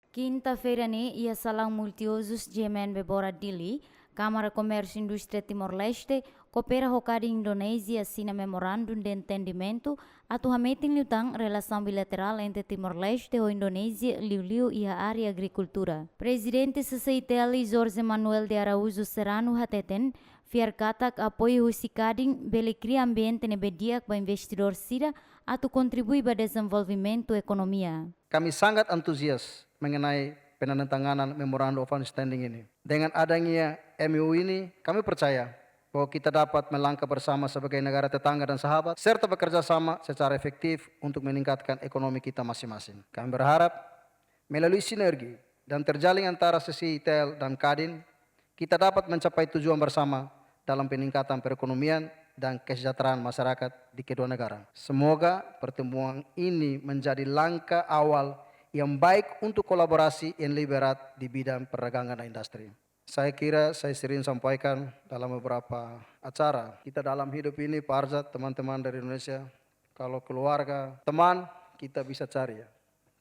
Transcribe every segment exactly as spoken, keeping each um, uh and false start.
Kinta-feira ne'e, iha salaun multiuzus G M N Bebora Dili, Kámara Komérsiu Indústria Timor-Leste koopera ho KADI Indonézia asina memorandum de entendimentu atu hametin liután relasaun bilaterál entre Timor-Leste ho Indonézia, liuliu iha área agrikultura. Prezidente C C I T L, Jorge Manuel de Araújo Serrano, hateten, fiar katak apoiu husi KADI bele kria ambiente ne'ebé di'ak ba investidór sira atu kontribui ba dezenvolvimentu ekonomia. Kami sangat antusias mengenai penandatanganan Memorandum of Understanding ini. Dengan adanya M O U ini, kami percaya bahwa kita dapat melangkah bersama sebagai negara tetangga dan sahabat, serta bekerja sama secara efektif untuk meningkatkan ekonomi kita masing-masing. Kami berharap, melalui sinergi dan terjalin antara C C I T L dan KADI, kita dapat mencapai tujuan bersama dalam peningkatan perekonomian dan kesejahteraan masyarakat di kedua negara. Semoga pertemuan ini menjadi langkah awal yang baik untuk kolaborasi yang lebih erat di bidang perdagangan dan industri. Saya kira saya sering sampaikan dalam beberapa acara, kita dalam hidup ini, Pak Arzat, teman-teman dari Indonesia, kalau keluarga, teman, kita bisa cari, ya.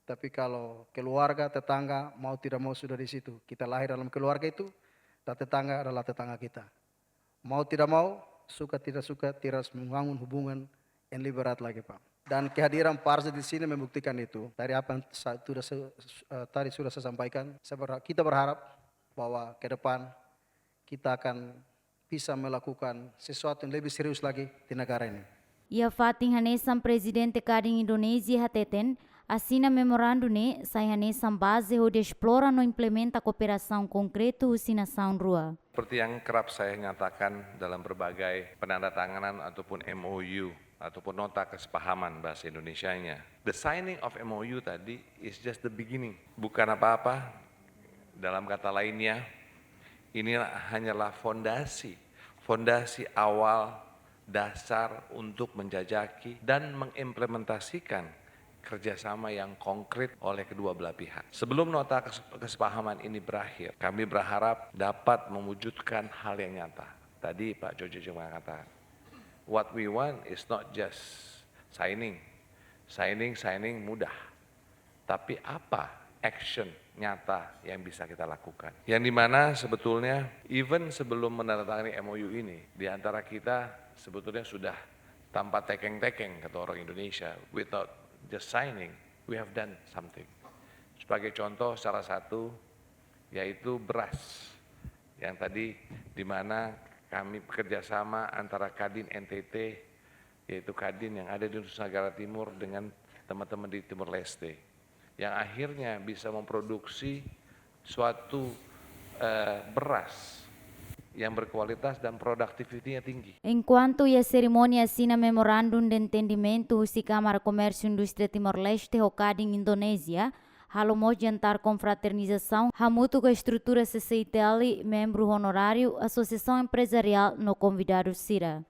Tapi kalau keluarga, tetangga, mau tidak mau sudah di situ. Kita lahir dalam keluarga itu, dan tetangga adalah tetangga kita. Mau tidak mau, suka tidak suka, kita harus membangun hubungan yang lebih erat lagi, Pak. Dan kehadiran Pak Arzat di sini membuktikan itu. Dari apa yang sa-, sudah se-, eh, tadi sudah saya sampaikan, saya berha-, kita berharap bahwa ke depan kita akan bisa melakukan sesuatu yang lebih serius lagi di negara ini. Iha fatin hanesan, Prezidente KADI Indonézia hateten, asina memorandum ne'e sai hanesan baze hodi esplora no implementa kooperasaun konkretu husi nasaun rua. Seperti yang kerap saya nyatakan dalam berbagai penandatanganan ataupun M O U ataupun nota kesepahaman bahasa Indonesianya, the signing of M O U tadi is just the beginning. Bukan apa-apa. Dalam kata lainnya, ini hanyalah fondasi, fondasi awal dasar untuk menjajaki dan mengimplementasikan kerjasama yang konkret oleh kedua belah pihak. Sebelum nota kes-, kesepahaman ini berakhir, kami berharap dapat mewujudkan hal yang nyata. Tadi Pak Jojo juga mengatakan, what we want is not just signing. Signing, signing mudah. Tapi apa action nyata yang bisa kita lakukan? Yang dimana sebetulnya, even sebelum menandatangani M O U ini, di antara kita sebetulnya sudah tanpa tekeng-tekeng, kata orang Indonesia, without just signing, we have done something. Sebagai contoh, salah satu yaitu beras. Yang tadi, di mana kami bekerja sama antara KADI N T T, yaitu KADI yang ada di Nusa Tenggara Timur, dengan teman-teman di Timor Leste, yang akhirnya bisa memproduksi suatu, eh, beras yang berkualitas dan productivity-nya tinggi. Enkuantu iha serimónia asina memorandum de entendimentu husi Kámara Komérsiu Indústria Timor-Leste ho KADI Indonézia, halo mós jantar konfraternizasaun hamutuk ho estrutura C C I T L, membru honoráriu, asosiasaun emprezariál no konvidadu sira.